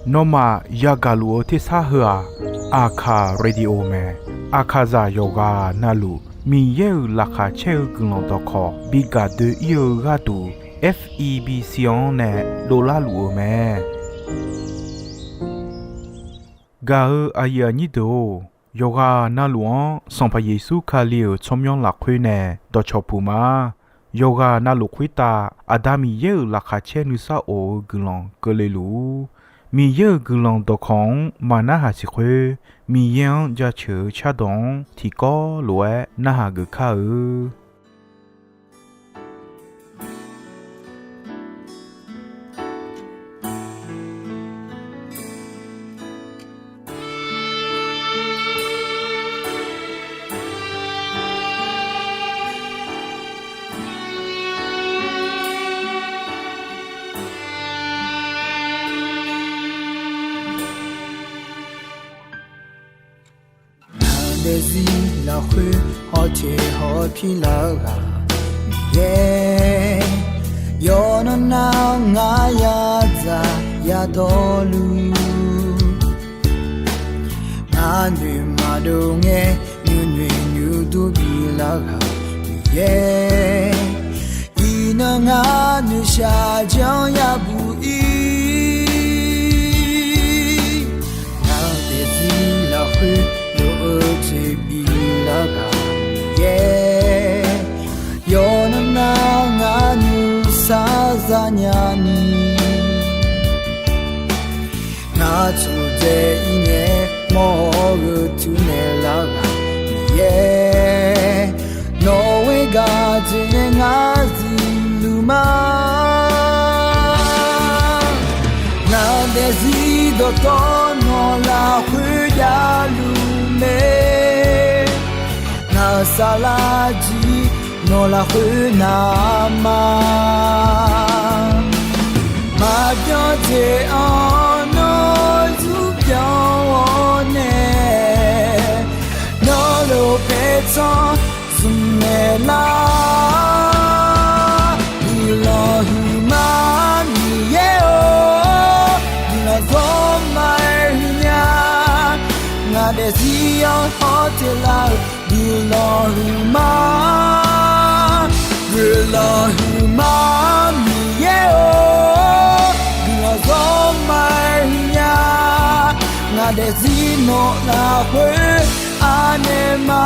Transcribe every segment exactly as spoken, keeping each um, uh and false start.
Nawmaf yagaq luf-eu tersar heu-aq, Aqkaq Radio mae. Aqkaqzaq yawqghaq navluf Miqyaer-euq laqkhaq caer-eu guiqlanq dawqkawq bi gaq doe-ir-eu gharduq, F E B C-anr nae dovlar luf-eu mae. Gaq-eu aqyuif aqnyir deuq-or, yawqghaq navluf-anr Sanqpaq Yeqsur Kali-euq tsawrmyanr lafkhoer nae dawqcawq puq ma. Yawqghaq navluf khoertav Aqda Miqyaer-euq laqkhaq caer nuisar of-eu guiqlanq keuvle luf-ur. Miqyaer-euq guiqlanq dawqkawq-anr maqnarhaq siq khoer, Miqyaer-anr jaceuq-eu cardawq-anr tiqkawv lof-aer narhaq geuf kar-eu. Ngaq daefzir lafkhoer hawteq hawpir lar-eu ghaq Miqyaer, yawqnan nar ngar yadzaq yadawrluf, ngar noeqma dov ngae nuinoeq nuidur bilar-eu ghaq Miqyaer, iqnan ngar noeqshaq janr yabuq-ir. Ngaq daefzir lafkhoer lof-eu jeq bilar-eu ghaq Miqyaer, yawqnan nar ngar nuisar zanya ni, ngar tsofdzae-ir ngae mawr-eu tuinaeq lar-eu ghaq Miqyaer, nawq-eu gaq jeq nae ngar zifluf ma. Ngaq daefzir dawqtawv nawq lafkhoer javluf mae. Ngaq-euq saflar jir nawq lafkhoer navma, maqbyan jeq-anr nawr zurbyan-awr nae, nawr lof paertsanr zmqnaeq lar. Guiqlanq huiqma Miqyaer-or, guiqlanq zawrma-aer huiqnya. Ngaq daefzir-anr hawteq lar-euq guiqlanq huiqma, guiqlanq huiqma Miqyaer-or, guiqlanq zawrma-aer huiqnya. Ngaq daefzir nawq lafkhoer anaeq ma.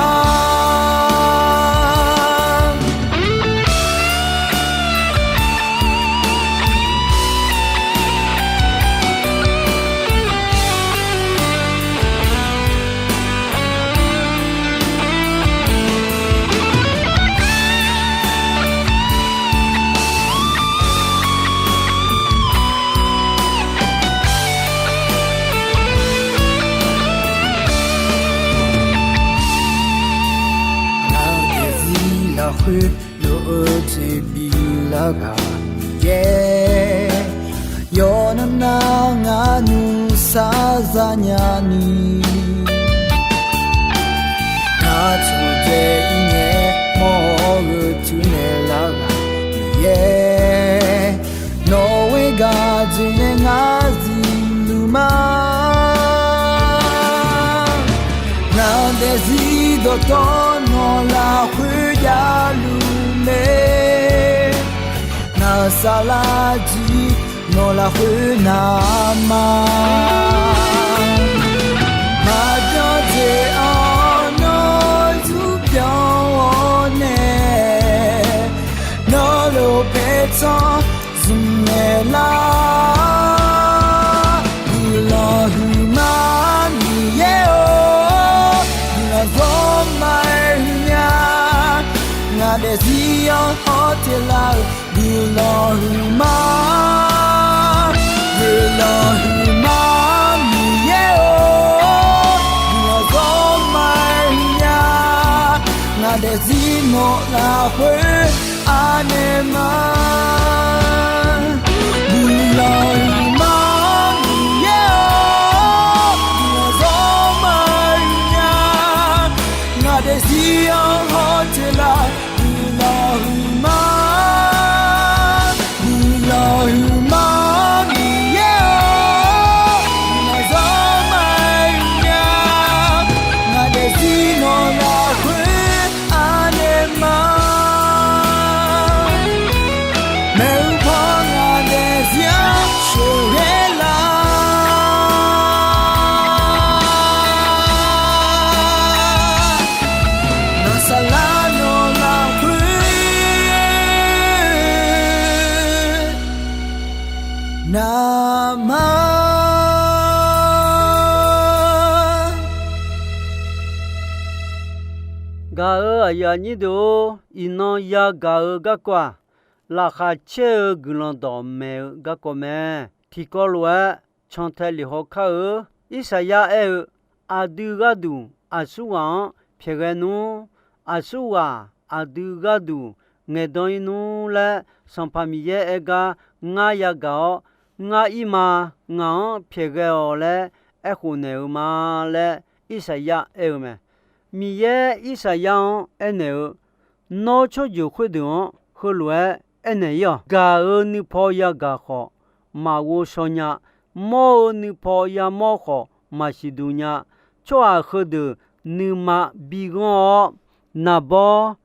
Ngaq-euq daefzir lafkhoer lof-eu jeq bilar-eu ghaq Miqyaer, yawqnan nar ngar nuisar zanya ni, ngar tsofdzae-ir ngae mawr-eu tuinaeq lar-eu ghaq Miqyaer, nawq-eu gaq jeq nae ngar zifluf ma. Ngaq daefzir dawqtawv nawq lafkhoer javluf mae. Ngaq-euq saflar jir nawq lafkhoer navma, maqbyan jeq-anr nawr zurbyan-awr nae, nawr lof paertsanr zmqnaeq lar. Guiqlanq huiqma Miqyaer-or, guiqlanq zawrma-aer huiqnya. Ngaq daefzir-anr hawteq lar-euq guiqlanq huiqma, guiqlanq huiqma Miqyaer-or, guiqlanq zawrma-aer huiqnya. Ngaq daefzir nawq lafkhoer anaeq ma. Guiqlanq huiqma Miqyaer-or, guiqlanq zawrma-aer huiqnya. Ngaq daefzir-anr hawteq lar-euq guiqlanq huiqma, guiqlanq huiqma Miqyaer-or, Naqma. Gaq-euq aqyuif aqnyir deuq-or, iqnan yagaq-eu garkawv-aq, laqkhaq caer-eu guiqlanq dawqmaeq-eu garkawv mae. Tiqkawv lof-aer cantae lef haw kar-eu. Irsaqyar aer-eu, Aqdui gharduq aqsurghaq-anr pyaeqghae nmr. Aqsurghaq aqdui gharduq ngaeqdan-ir nmr laer Sanqpaq Miqyaer aer gar ngar yagaq-awr, ngar ir ma. Ngaq-anr pyaeqghae-awq laer aerkhof naeq-eu ma laer Irsaqyar aer-eu mae. Miqyaer Irsaqyar-anr aernaeq-eu, Nawr tsawrjeuq khoerdeuq-anr heulof-aer aernaeq-ir-awq. Gaq-euq nuipaw yagaq khawf, maqghov shaw nya. Mawr-eu nuipaw yamawr khawf, maqsiq duq nya. Tsawrhaq heudeuq nuima bighanr-awr, naqbawr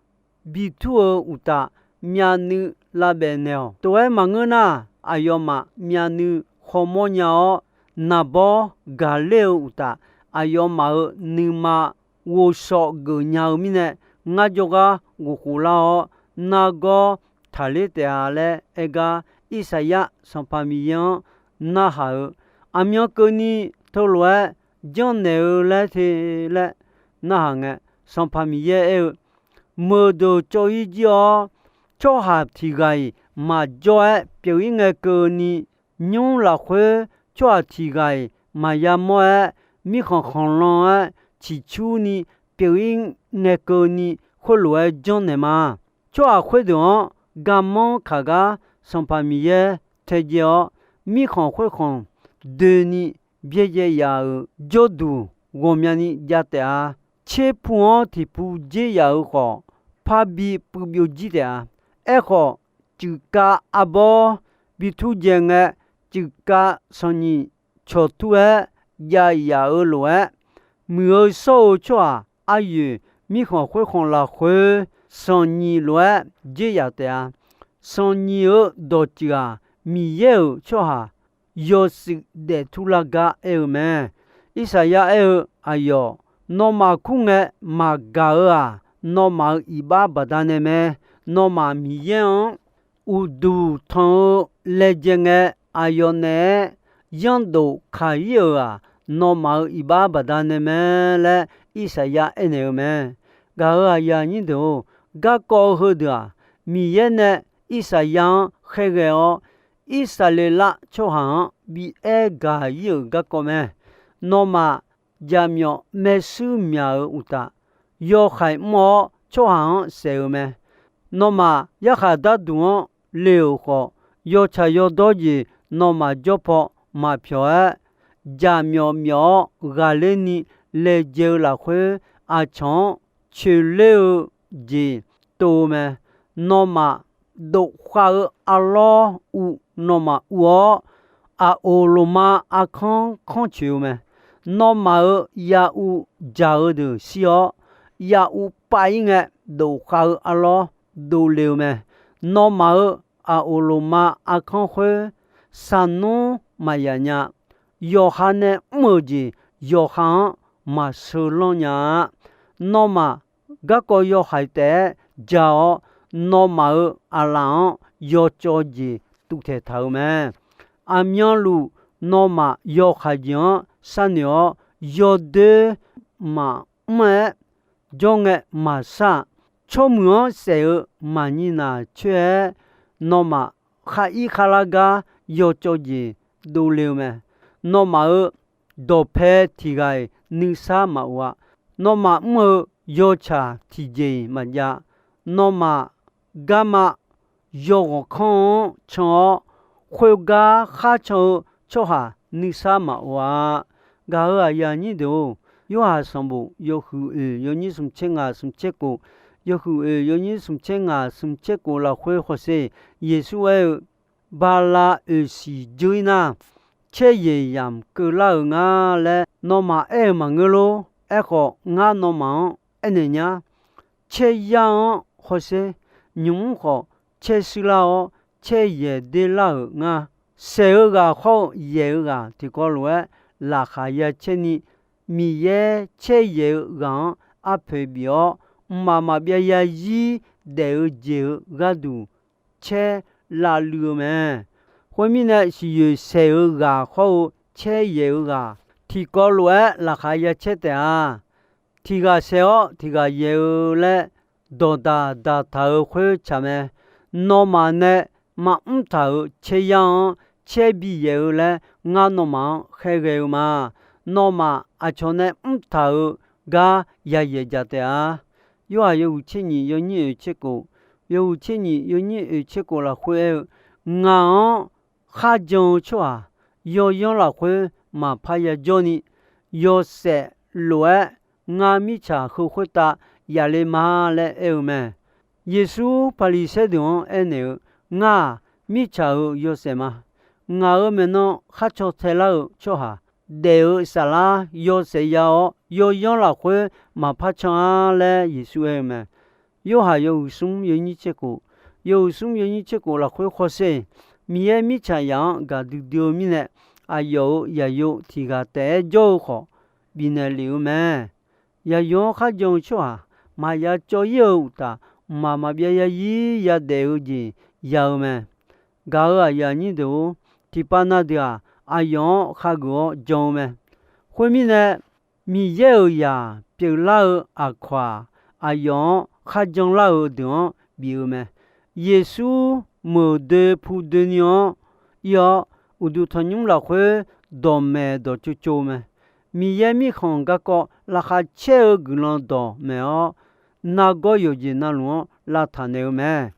bitur-eu uqtaf, myavnuiv lavbaef naeq-awq. Tov-aer maqngeur nar, aqyawfmaf myavnuiv khawmawr nya-awr, naqbawr gaqler-eu uqtaf, aqyawfmaf-euq nuima ghovshaw geufnya-eu mirnae, ngar jawrgar ghofkhof lar-awr, nargawr taqler taef-a laer aer gar, Irsaqyar Sanqpaq Miqyaer-anr narhaq-eu, aqmyan keuvni teulof-aer janrnaeq-eu laer te laer narhaq ngae, Sanqpaq Miqyaer aer-eu, Meuqdeuq cawv-ir jir-awr, tsawrhaq tiq ghaq-iq maqjawr-aer pyeuf-ir ngae keuvni, nymr lafkhoer tsawrhaq tiq ghaq-iq maqya mawr-aer, mirkhanq khanqlan-aer ciqcurni pyeuf-ir ngae keuvni, khoerlof-aer janrnaeq ma. Tsawrhaq khoerdeuq-anr garmanr kaq gar Sanqpaq Miqyaer taedzae-awr, mirkhanq khoerkhanq doeni byaerdzae yaf-euq jawrduq ghawqmyani jav taef-a. Tserpu-anr tiqpu dzer yaf-euq khawf, parbi puiv byovjir taef-a. Aerkhawf, tsuifkav arbawr bi turdzae ngae, tsuifkav sanqnyiq cawqtur-aer jav yaf-euq lof-aer, muiq-eu shawr-eu tsawrhaq aryoeq mirkhanq khoerkhanq lafkhoer sanqnyiq lof-aer dzer yaf taef-a. Sanqnyiq-euq dawqtsuif-aq, Miqyaer-euq tsawrhaq yawshuif daeftur lar gar aer-eu mae. Irsaqyar aer-eu, Aqyawf, nawmaf kur ngae maqgaq-eu-aq, nawmaf-euq iqbax baqdanae mae. Nawmaf Miqyaer-anr uqduq tanq-eu laejae ngae, aqyawf naeq-aer yanrdof kaq-ir-euq-aq, nawmaf-euq iqbax baqdanae mae laer Irsaqyar aernaeq-eu mae. Gaq-euq aqyuif aqnyir deuq-or, garkawv heudeuq-aq, Miqyaer nae Irsaqyar-anr khaerghae-awr, Irsaqleqlav tsawrhaq-anr bi aer gaq-ir-euq garkawv mae. Nawmaf jaqmyawf maershuir myaq-euq uqtaf, yawhaiq mr-awr tsawrhaq-anr saef-eu mae. Nawmaf yarkhaq darduq-anr le-euq khawf, yawtsaq yawdawr jeq nawmaf jawr paw maqpyawq-aer, jaqmyawf myawf-awr ghaqler ni laejae-eu lafkhoer, aqcawq-anr coeqler-eu jeq tov-eu mae. Nawmaf dofkhav-eu arlawr uv nawmaf uv-awr, aqoq loqma arkanr kanr coeq-eu mae. Nawmaf-euq yaruv dzaq-eu deuq shir-awr, yaruv pav-ir ngae, dofkhav-eu arlawr dovle-eu mae. Nawmaf-euq aqoq loqma arkanr khoer sharnmr maqyaf nya. Yawqha nae mr-euq jeq yawqha-anr maqsheu lanr nya-a. Nawmaf garkawv yawhaiq taef-aer ja-awr, nawmaf-euq aqlaf-anr yawcawv jeq tuvtaeq taq-euq mae. Aqmyanluf nawmaf yawhaiq jeq-anr sharnoeq-awr, yawdoer maqmr-aer jawr ngae maqshar-aq, tsawrmuiq-anr saef-eu maqnyir naq coer-aer, nawmaf khar ir khar lar gar yawcawv jeq dovle-eu mae. Nawmaf-euq dawqpae tiq ghaq-iq nuisar maqof-a. Nawmaf mr-eu yawtsaq tiqjeq-iq maqjav. Nawmaf garma yawghawq kanr-anr can-awr, khoergar khar can-eu tsawrhaq nuisar maqof-a. Gaq-euq aqyuif aqnyir deuq-or, Yorhaq sanqbof yawhuiq oeq yawnyir smq tser ngaq smq tser kof, yawhuiq oeq yawnyir smq tser ngaq smq tser kof lafkhoer hawsher, Yeqsur aer-eu, Bala oeqsiq dzeur-ir nar, caer yaeq yamq keuvlar-euq nga laer nawmaf aer-eu maqngeur lor. Aerkhawf, ngar nawmaf-anr aernaeq nyar. Caer yar-anr hawsher, nymq-mr khawf caer shuir lar-awr, caer yaeq der lar-euq nga. Saeq-eu ghaq hawr-eu yaeq-eu ghaq tiqkawv lof-aer laqkhaq ya caer ni, Miqyaer caer yaeq-eu ghaq-anr arpoeq bif-awr, mqmaq maqbyav ya zir daef-eu jeq-eu gharduq caer lavluiv-eu mae. Khoermirnae, siqyoeq saeq-eu ghaq hawr-eu caer yaeq-eu ghaq tiqkawv lof-aer laqkhaq ya caer taef-a. Tiq ghaq saeq-awr tiq ghaq yaeq-eu laer dawqdaq daqtaq-euq khoer tsaq mae. Nawmaf nae maqmr taq-euq caeryar-anr caer biyaef-eu laer ngar nawmaf-anr khaerghae-eu ma. Nawmaf aqcawq nae mr taq-euq gar yayaeq dzaq taef-a. Yorhaq yawhuiq tser nyiq yawnyir oeq tser khof, yawhuiq tser nyiq yawnyir oeq tser khof lafkhoer aer-eu, Ngaq-anr kharjan-eu tsawrhaq yawyanr lafkhoer maqpar yajawr ni, yawshaef lof-aer ngar mirtsaq heu khoertav yaf le ma laer aer-eu mae. Yeqsur Paqliqsaer deuq-anr aernaeq-eu, Ngar-aq, mirtsaq-euq yawshaef ma. Ngaq-euq maeqnan khar caw tae lar-eu tsawrhaq, daef-eu saflar yawshaef ya-awr, yawyanr lafkhoer maqpar can-ar laer Yeqsur aer-eu mae. Yorhaq yawhuiq smr yawnyir tser khof, yawhuiq smr yawnyir tser khof lafkhoer hawsher, Miqyaer mirtsaqzaq-anr gaqdui dui-eu mirnae, aqyawf-euq yaqyo tiq ghaq taef-aer jawr-eu khawf, bifnaeq lef-eu mae. Yaqyo-anr kharjan-eu tsawrhaq maqya cawv-ir-eu uqtaf, mqmaq maqbyav ya-ir yadaef-eu jeq ya-eu mae. Gaq-euq aqyuif aqnyir deuq-or, tiqpav na deuq-aq, aqyawf-anr khageuf-awr jan-eu mae. Khoermirnae, Miqyaer-euq zaq pyeuflar-eu aqkawq-aq, aqyawf-anr kharjan lar-eu deuq-anr bif-eu mae. Yeqsur meuq doe pu doeni-anr ir-awr, uqduq tanqnymr lafkhoer dawqmaeq dawqtsov tsov-eu mae. Miqyaer mirkhanq garkawv laqkhaq caer-eu guiqlanq dawqmaeq-awr, nargawr yawqjeq navluf-anr lavtaq naeq-eu mae.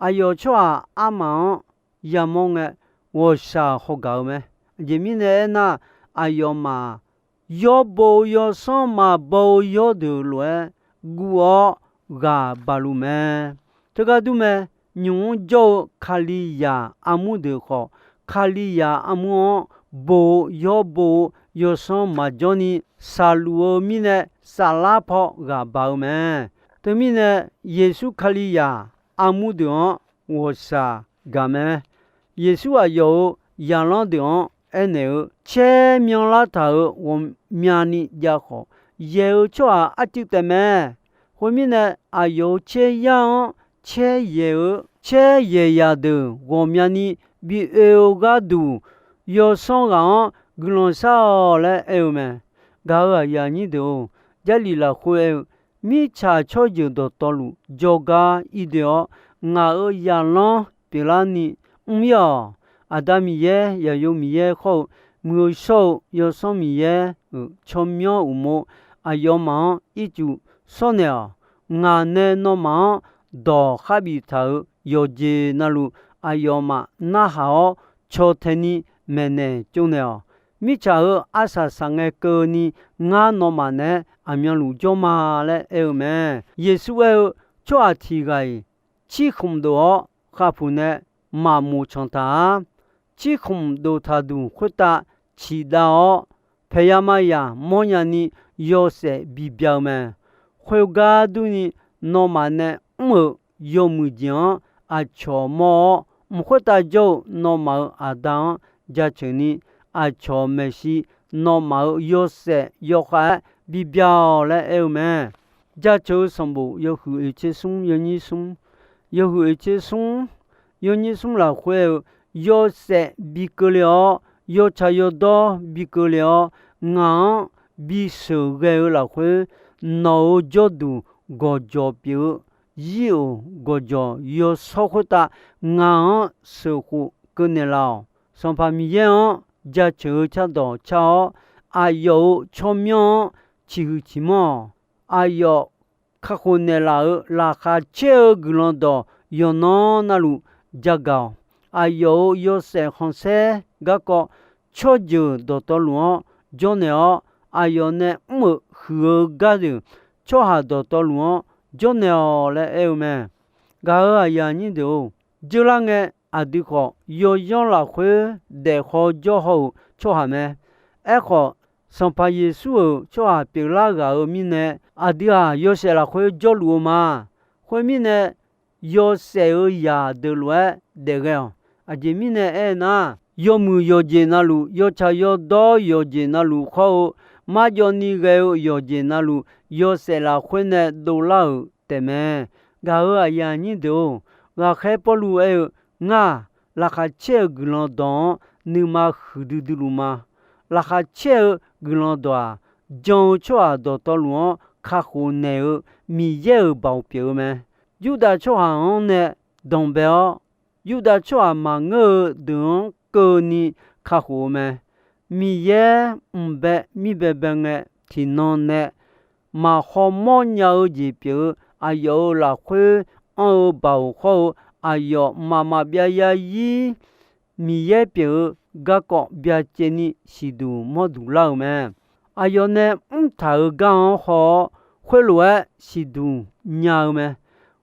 Aqyawf tsawrhaq armaf-anr yamawr ngae, ghawqshaq hawgaq-eu mae. Aqjeq mirnae aernar, aqyawfmaf yawrbo yawsanr maqbaw-eu yawrdeuq lof-aer guv-awr ghaq baq luf mae. Teugar dur mae, nymq mr jawr-eu Kalizaq armur deuq khawf, Kalizaq armur-anr bo-eu yawrbo-eu yawsanr maqjawr ni saqluf-eu mirnae, saflar paw ghaq baq-eu mae. Teumirnae, Yeqsur Kalizaq armur deuq-anr ghawqshaq gaq mae. Yeqsur aqyawf-euq zaqlanr deuq-anr aernaeq-eu, Caer myanrlar taq-euq ghawqmyani jav khawf, yaeq-eu tsawrhaq arcuiv taef mae. Khoermirnae, aqyawf-euq caeryar-anr caer yaeq-eu, caer yaeq zaqdeuq ghawqmyani bi oe-eu gharduq, yawsanr ghaq-anr guiqlanq shar-awq laer aer-eu mae. Gaq-euq aqyuif aqnyir deuq-or, Jarlif lafkhoer aer-eu, mirtsaq tsawrjeuq dawqtawvluf jawrgar irdoe-awr, ngaq-euq zaqlanr pyeuflarni mr-ir-awq. Aqda Miqyaer, Zaqyo Miqyaer khawr-eu, Muiq-eu shawr-eu Yawsanr Miqyaer-euq tsawrmyanr uqmov aqyawfmaf-anr ircuf shawrnaeq-awq. Ngaq nae nawmaf-anr dawq kharbif taq-euq yawqjeq navluf, aqyawfmaf narhaq-awr caw tae ni maeqnaeq tsovnaeq-awq. Mirtsaq-euq arsaq saqngae keuvni ngar nawmaf naeq-aer aqmyanluf jawr ma laer aer-eu mae. Yeqsur aer-eu, Tsawrhaq tiq ghaq-iq cirkhmq dof-awr khavpuq nae maqmoq canq taq-ar. Cirkhmq dof taqduq khoertav ciqdav-awr, paeqya mazaq mawrnya ni yawshaef bibya-eu mae. Khoergar durni, nawmaf nae mr-euq yawmuiq jeq-anr aqcawq mawr-awr, mq khoertav jawr-eu nawmaf-euq Aqda-anr jaceuq ni, aqcawq maeqshi nawmaf-euq yawshaef yawkhav-aer bibya-awq laer aer-eu mae. Jaceuq-eu sanqbof yawhuiq oeq tser smr yawnyir smr, yawhuiq oeq tser smr yawnyir smr lafkhoer-eu, yawshaef bi keuvle-awr, yawtsaq yawdawr bi keuvle-awr, ngaq-anr bisheuq ghae-eu lafkhoer, nawq-euq jawrduq gawqjawq pyeuf-eu, zir-euq gawqjawq yawshawr khoertav ngaq-anr sheuqkhof keunaeq laf-awq. Sanqpaq Miqyaer-anr jaceuq-eu cardawq car-awr, aqyawf-euq tsawrmyanr-anr ciqhuiq ciqmanr-awq. Aqyawf kakhof naeqlaf-euq laqkhaq caer-eu guiqlanq dawq yawqnan navluf jagaq-awq. Aqyawf-euq yawshaef khanqsaer garkawv tsawrjeuq dawqtawvluf-anr jawrnaeq-awr, aqyawf nae mr-euq huiq-eu gardeuq tsawrhaq dawqtawvluf-anr jawrnaeq-awq laer aer-eu mae. Gaq-euq aqyuif aqnyir deuq-or, jeurlar ngae aqdui khawf yawyanr lafkhoer daefhaw jawr haw-euq tsawrhaq mae. Aerkhawf, Sanqpaq Yeqsur-euq tsawrhaq pyeuflar ghaq-euq mirnae, aqdui-aq yawshaef lafkhoer jawrluf-eu ma. Khoermirnae, yawshaef-euq zaqdeuq lof-aer daef ghae-awq. Aqjeq mirnae aernar, yawmuiq yawqjeq navluf, yawtsaq yawdawr yawqjeq navluf khawr-eu, marjawv ni ghae-eu yawqjeq navluf, yawshaef lafkhoer nae dovlar-euq taefmae. Gaq-euq aqyuif aqnyir deuq-or, ghaqkhaer Pawrluv aer-eu, Ngar-aq, laqkhaq caer-eu guiqlanq dawq-anr nuima huiqdui dui luf ma. Laqkhaq caer-eu guiqlanq dawq-aq, jan-eu tsawrhaq dawqtawvluf-anr kakhof naeq-eu Miqyaer-euq baoq pyeuf-eu mae. Yurdav tsawrhaq-anr nae danqbae-awr, Yurdav tsawrhaq maqngeur-eu deuq-anr keuvni kakhof-eu mae. Miqyaer mqbae mirbae bae ngae, tiqnan nae maq khawmawr nya-eu jeq pyeuf-eu aqyawf-euq lafkhoer anr-eu baoq khawr-eu, aqyawf mqmaq maqbyav yarzir Miqyaer pyeuf-eu garkawv byacaevni siqduq mawr duq lar-euq mae. Aqyawf nae mrtaq-euq gar-anr haw-awr, khoerlof-aer siqduq nya-eu mae.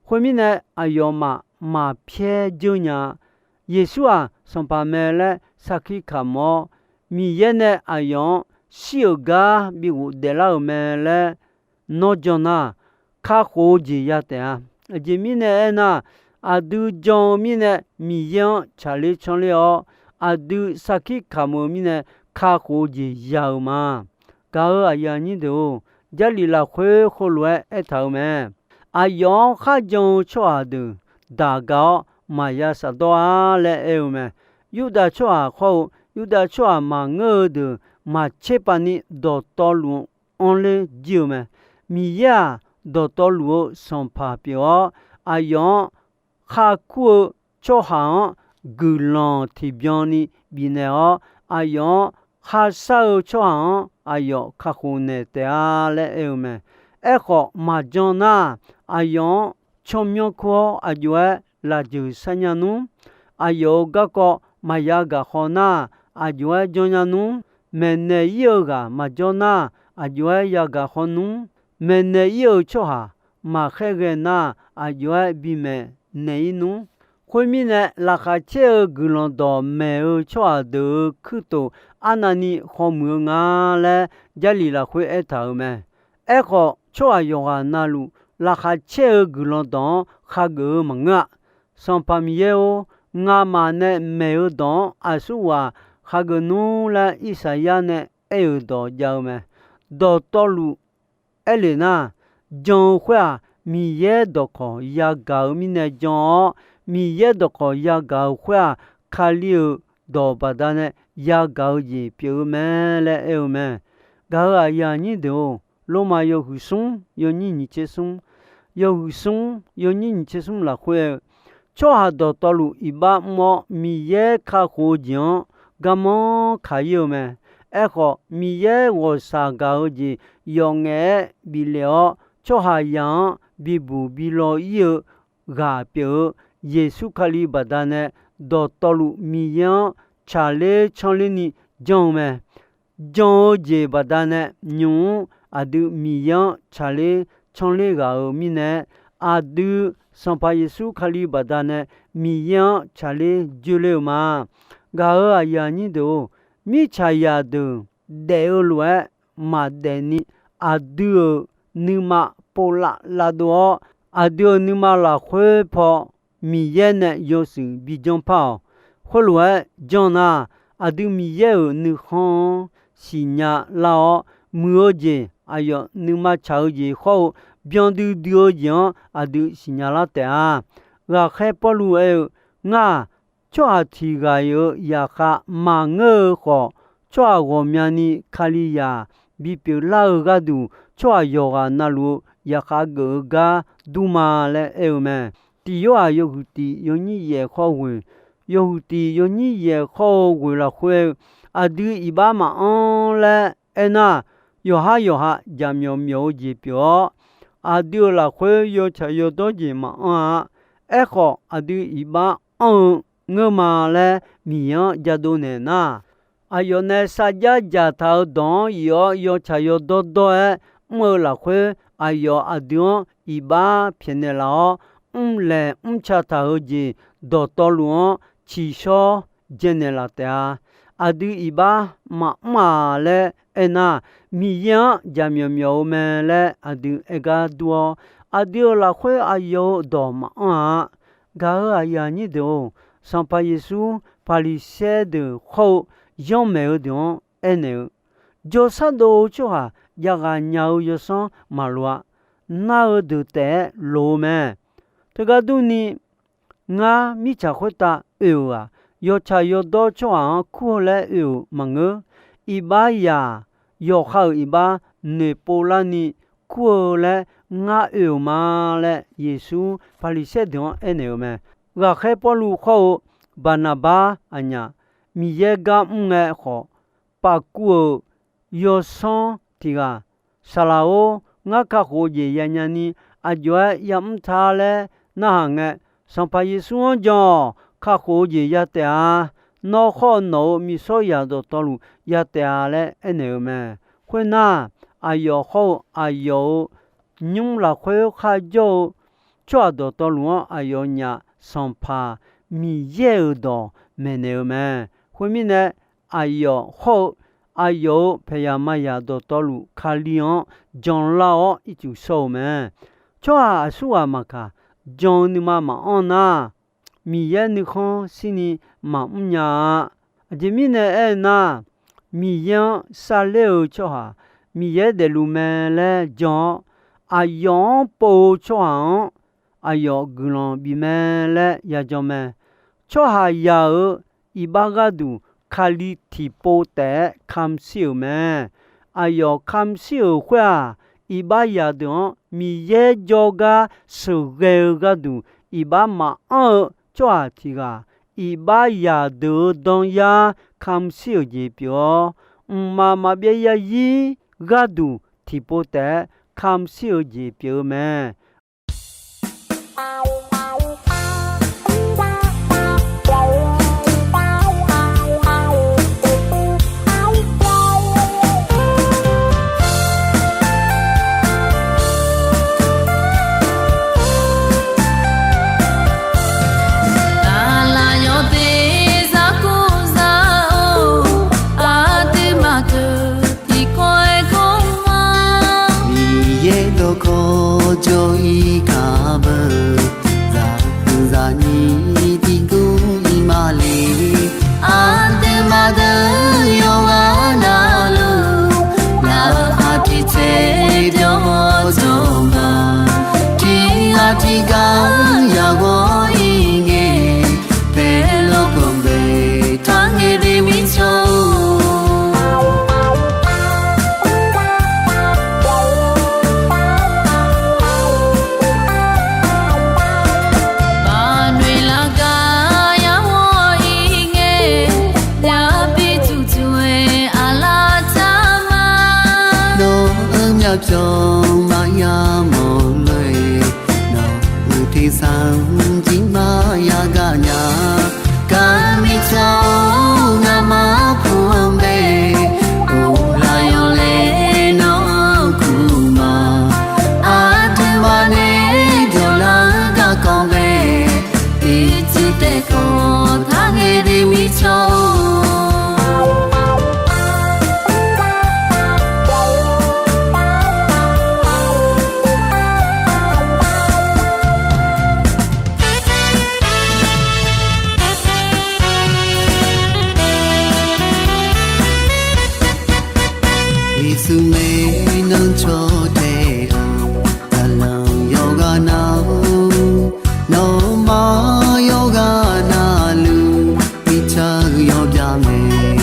Khoermirnae, aqyawfmaf maqpyaer dzeur nya-a. Yeqsur-aq, Sanqpaq mae laer sarkir kamq-awr, Miqyaer nae aqyawf-anr shir-euq gar bi ghofdaef lar-euq mae laer nawr jan nar, kakhof-eu jeq ya taef-a. Aqjeq mirnae aernar, aqdui jan-eu mirnae Miqyaer-anr tsaqler tsanr ler-awr, aqdui sarkir kamq-eu mirnae kakhof-eu jeq ya-eu ma. Gaq-euq aqyuif aqnyir deuq-or, Jarlif lafkhoer heulof-aer aertaq-eu mae. Aqyawf-anr kharjan-eu tsawrhaq deuq daq gaq-awr maqya shafdawr-a laer aer-eu mae. Yurdav tsawrhaq khawr-eu, Yurdav tsawrhaq maqngeur-eu deuq maqtser pav ni dawqtawvluf anrler jir-eu mae. Miqyaer-aq, dawqtawvluf-eu Sanqpaq pyeuf-awr, aqyawf-anr kharkur-eu tsawrhaq-anr guiqlanq tiqbyan ni bifnaeq-awr, aqyawf-anr kharshar-eu tsawrhaq-anr aqyawf kakhof naeq taef-a laer aer-eu mae. Aerkhawf, maqjan nar, aqyawf-anr tsawrmyanr kur-awr aqjox-aer lafjeuq sharnya nmr. Aqyawf-euq garkawv maqya gaq khaw nar, aqjox-aer janrnya nmr. Maeqnaeq ir-eu ghaq maqjawr nar, aqjox-aer yagaq khaw nmr. Maeqnaeq ir-eu tsawrhaq maqkhaer ghae nar, aqjox-aer bimaeq naeq ir nmr. Khoermirnae, laqkhaq caer-eu guiqlanq dawqmaeq-eu tsawrhaq deuq-euq kuirtof arnavni khawmuiq-eu nga laer Jarlif lafkhoer aertaq-euq mae. Aerkhawf, tsawrhaq yawqghaq navluf laqkhaq caer-eu guiqlanq dawq-anr khageuf-eu maqngeur-a. Sanqpaq Miqyaer-or, ngamaf nae maeq-eu dawq-anr aqsurghaq khageuf nmr laer Irsaqyar nae aer-euq dawq jav-eu mae. Dawqtawvluf aerlef nar, jan-eu khoer-aq, Miqyaer dawqkawq yagaq-eu mirnae jan-awr, Miqyaer dawqkawq yagaq-euq khoer-aq, Kali-euq dawq baqdanae yagaq-eu jeq pyeuf-eu mae laer aer-eu mae. Gaq-euq aqyuif aqnyir deuq-or, Lormav yawhuiq smr yawnyir nyiq tser smr, yawhuiq smr yawnyir nyiq tser smr lafkhoer-eu, tsawrhaq dawqtawvluf iqbax mr-awr Miqyaer kakhof-eu jeq-anr garmanr kaq ir-eu mae. Aerkhawf, Miqyaer ghawqshaq gaq-eu jeq yawf ngaef-aer bif lef-awr, tsawrhaqzaq-anr bibuq bi law ir-eu ghaq pyeuf-eu Yeqsur Kali baqdanae dawqtawvluf Miqyaer-anr tsaqler tsanrler ni janr-eu mae. Jan-eu jeq baqdanae nymq-mr aqdui Miqyaer-anr tsaqler tsanrler ghaq-euq mirnae, aqdui Sanqpaq Yeqsur Kali baqdanae Miqyaer-anr tsaqler joeler-eu ma. Gaq-euq aqyuif aqnyir deuq-or, mirtsaqzaq deuq daef-eu lof-aer maqdaef ni, aqdui-euq nuima povlav lavdov-awr, aqdui-euq nuima lafkhoer paw Miqyaer nae yawshuif bi janr par-awq. Khoerlof-aer janr nar, aqdui Miqyaer-euq nuikhanr-anr siqnya lar-awr, muiq-eu jeq, aqyawf nuima tsaq-eu jeq khawr-eu byan duidui-eu jeq-anr aqdui siqnya lar taef-a. Ghaqkhaer Pawrluv aer-eu, Ngar-aq, tsawrhaq tiq ghaq-euq zaqkhav maqngeur-eu khawf, tsawrhaq ghawqmyani Kalizaq bipyeuf lar-eu gharduq, tsawrhaq yawqghaq navluf-eu zaqkhav geuf-eu gar dur ma laer aer-eu mae. Tiq Yorhaq yawhuiq tiq yawnyir yaef khawr ghoeq, yawhuiq tiq yawnyir yaef khawr-eu ghoeq lafkhoer-eu, aqdui iqbax maqanr laer aernar, yawqhar yawqha jaqmyawf myawf-eu jeq pyeuf-awr, aqdui-euq lafkhoer yawtsaq yawdawr jeq maqanr-a. Aerkhawf, aqdui iqbax anr-eu ngeur ma laer Miqyaer-anr jadov naeq nar, aqyawf nae sarjax dzaqtaq-eu dawq-anr iq-awr yawtsaq yawdawr dawr-aer mr-eu lafkhoer, aqyawf aqdui-anr iqbax pyaeqnaeq laf-awr, mrlaeq mrca taq-eu jeq dawqtawvluf-anr tsiqshawr dzaenaeq laf taef-a. Aqdui iqbax maqmr-aq laer aernar, Miqyaer-anr jaqmyawf myawf-eu mae laer aqdui aer gar dur-awr, aqdui-euq lafkhoer aqyawf-euq dawq maqanr-a. Gaq-euq aqyuif aqnyir deuq-or, Sanqpaq Yeqsur Paqliqsaer deuq khawr-eu zanrmaeq-eu deuq-anr aernaeq-eu, Jawrsar dov-eu tsawrhaq javghaq nya-eu yawsanr maqloq-a. Nar-eu deuq taef-aer loq-eu mae. Teugar durni, ngar mirtsaq khoertav oe-euq-aq, yawtsaq yawdawr tsawrhaq-anr kur-eu laer oe-euq maqngeur. Iqbax zaq yawqha-euq iqbax noeqpov larni kur-eu laer ngar oe-euq ma laer Yeqsur Paqliqsaer deuq-anr aernaeq-euq mae. Ghaqkhaer Pawrluv khawr-eu Baqnaqbar aqnyaf Miqyaer gar mr ngae khawf, paf kuv-euq yawsanr tiq ghaq, Saqlaq-or, ngar kakhof-eu jeq yanya ni aqjox-aer yamr ta laer narhaq ngae, Sanqpaq Yeqsur-anr jan-awq. Kakhof-eu jeq ya taef-a. Nawr khawr-eu nawq-euq miqsawr zaq dawqtawvluf ya taef-a laer aernaeq-eu mae. Khoernar, aqyawf khawr-eu aqyawf-euq nymr lafkhoer kharjawr-eu tsawrhaq dawqtawvluf-anr aqyawf nyaf Sanqpaq Miqyaer-euq dawq maeqnaeq-eu mae. Khoermirnae, aqyawf khawr-eu aqyawf-euq paeqzaq mazaq dawqtawvluf Kali-anr janlar-awr ircuf shawr-eu mae. Tsawrhaq aqsurghaq maqkaq, jan-eu nuima maqanr nar, Miqyaer nuikhanr shirni maqmr nya-a. Aqjeq mirnae aernar, Miqyaer-anr sharler-eu tsawrhaq Miqyaer daefluf mae laer jan-awr, aqyawf-anr pov-eu tsawrhaq-anr aqyawf guiqlanq bif mae laer yajan mae. Tsawrhaqzaq-euq iqbax gharduq Kali tiqpov taef-aer kamq shir-euq mae. Aqyawf kamq shir-euq khoer-aq, iqbax zaqdeuq-anr Miqyaer jawrgar sheuqghae-eu gharduq iqbax maqanr-eu tsawrhaq tiq ghaq, iqbax zaqdeuq-euq danyar kamq shir-euq jeq pyeuf-awr, mqmaq maqbyav zarzir gharduq tiqpov taef-aer kamq shir-eu jeq pyeuf-eu mae. Aqlaf yawteq zar kur zar-or, aqduimaf deuq tiqkawv-aer kawr ma. Miqyaer dawqkawq jawr-ir kaq beu, zaqhuiq zaqnyir tiqguv-ir ma le. Aqduimaf deuq yawqghaq navluf, laqkhaq tiq tsaev byawr-awr jawr ma. Tiq ghaq tiq ghaq yaq ghawr-ir ngae, paerlawr ganq bae taq ngae de mirtsawr-or. Baqnoeq laf gar yar ghawr-ir ngae, yabi tuqtuq-aer aqlaf tar ma. Nawq-euq myavpyawq maqya mawq lof-aer, nawq-euq tersar-anr jir maqya gaq nya. Gar mirtsaq-or, ngamaf kur-anr bae, uvlaf yawlaeq nawr-anr kur ma. Aqduimaf nae dawqlar-eu garkawv bae, ircuf taef kawv taq ngae de mirtsawr-or. Yeqsur nae nan caw tae-eu, zaqlanq yawqghaq nav-or, nawmaf yawqghaq navluf, mirtsaq-eu yawbyav mae.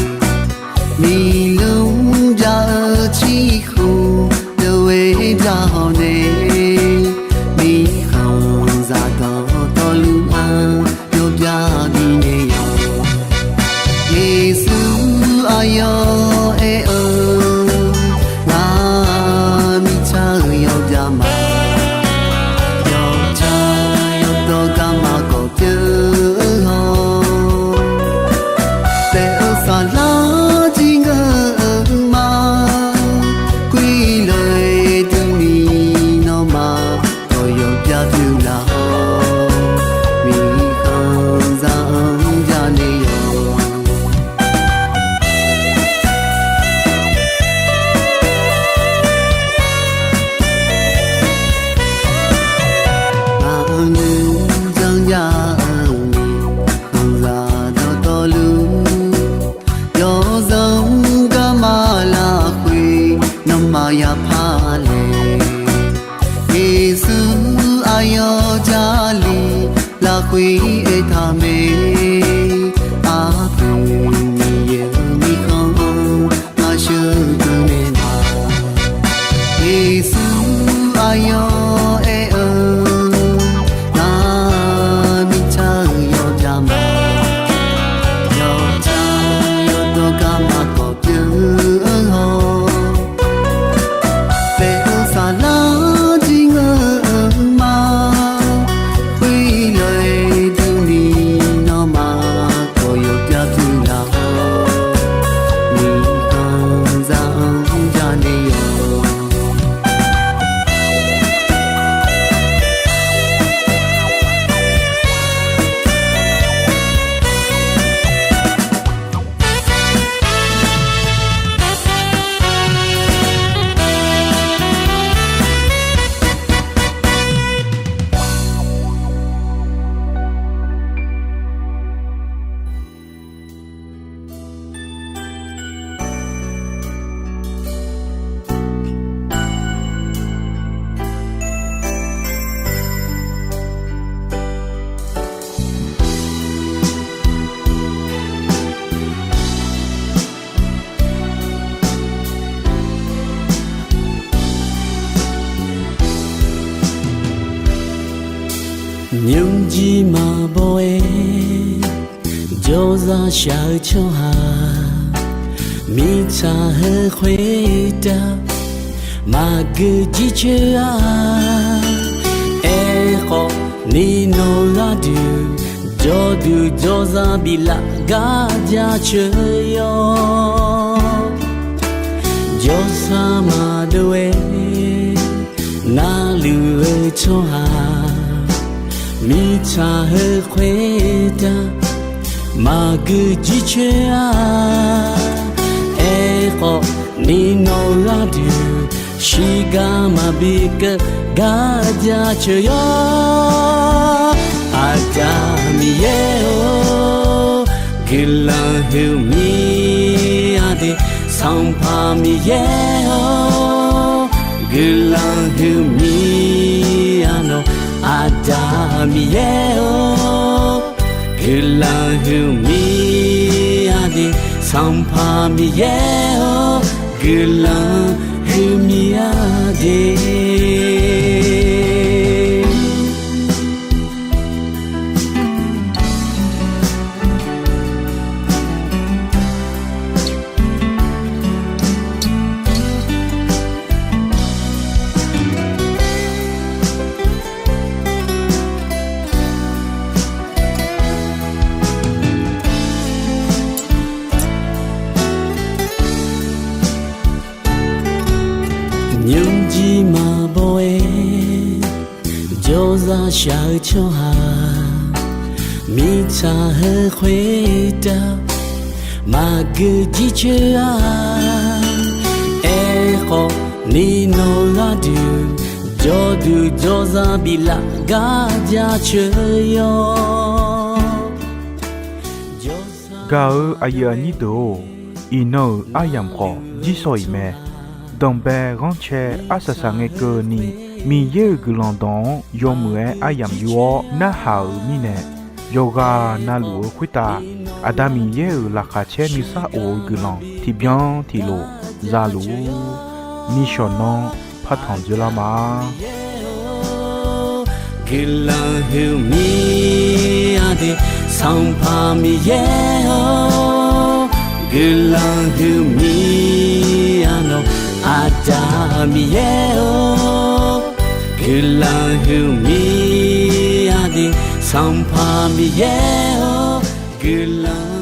Miqluf byav-eu ciqkhof deuq-aer byav hawq nae, mirkhanqzaq dawqtawvluf-anr yawbyav bifnaeq yawq. Yeqsur aqyawf aer-eu, ngaq mirtsaq-eu yawbyav ma. Yawtsaq yawdawr garma kawf pyeuf-eu haw, taef-eu saflar jir ngeur-eu ma. Kuir lof-aer duini nawmaf dawq yawbyav pyeuf laf-awr, mirkhanqzaq-anr byav naeq yawq. Ngaq-anr nuijanr jav-eu mirkhanqzaq dawqtawvluf, yawzanr garma lafkhoer nawmaf yapar laeq. Yeqsur aqyawf Jarlif lafkhoer aertaq mae. Nymrjir maqbaw-aer jawrzaq shaq-eu tsawrhaq, mirtsaq heu khoertav maqgeu jircoer-a. Aerkhawf, ni nawq-eu gharduq jawrduq jawrzaq biflaf gar jaceuq yawr. Jawrsar maqdov-aer narluf-eu tsawrhaq, mirtsaq heu khoertav maqgeu jircoer-a. Aerkhawf, ni nawq-eu gharduq shiqgar maqbi keuv gar jaceuq yawr. Aqda Miqyaer-or, guiqlanq huiqmir-a de. Sanqpaq Miqyaer-or, guiqlanq huiqmir-a nawq. Aqda Miqyaer-or, guiqlanq huiqmir-a de. Sanqpaq Miqyaer-or, guiqlanq huiqmir-a de. Nymrjir maqbaw-aer jawrzaq shaq-eu tsawrhaq, mirtsaq heu khoertav maqgeu jircoer-a. Aerkhawf, ni nawq-eu gharduq jawrduq jawrzaq biflaf gar jaceuq yawr. Gaq-eu aqyuif aqnyir deuq-or, iqnan-euq aryamq khawf jirsawq iq mae. Danqbae ghanrcae arsaq saqngae keuvni, Miqyaer-euq guiqlanq dawq-anr yawmuiq-aer aryamq yur-awr narhaq-euq mirnae, yawqghaq navluf-eu khoertav Aqda Miqyaer-euq laqkhaq caer nuisar of-eu guiqlanq tiqbyan tiqlof zaluf-ur. Nishawq nanr partanq dzeurlar ma. Guiqlanq huiqmir-a de, Sanqpaq Miqyaer-or, guiqlanq huiqmir-a nawq. Aqda Miqyaer-or, guiqlanq huiqmir-a de, Sanqpaq Miqyaer-or, guiqlanq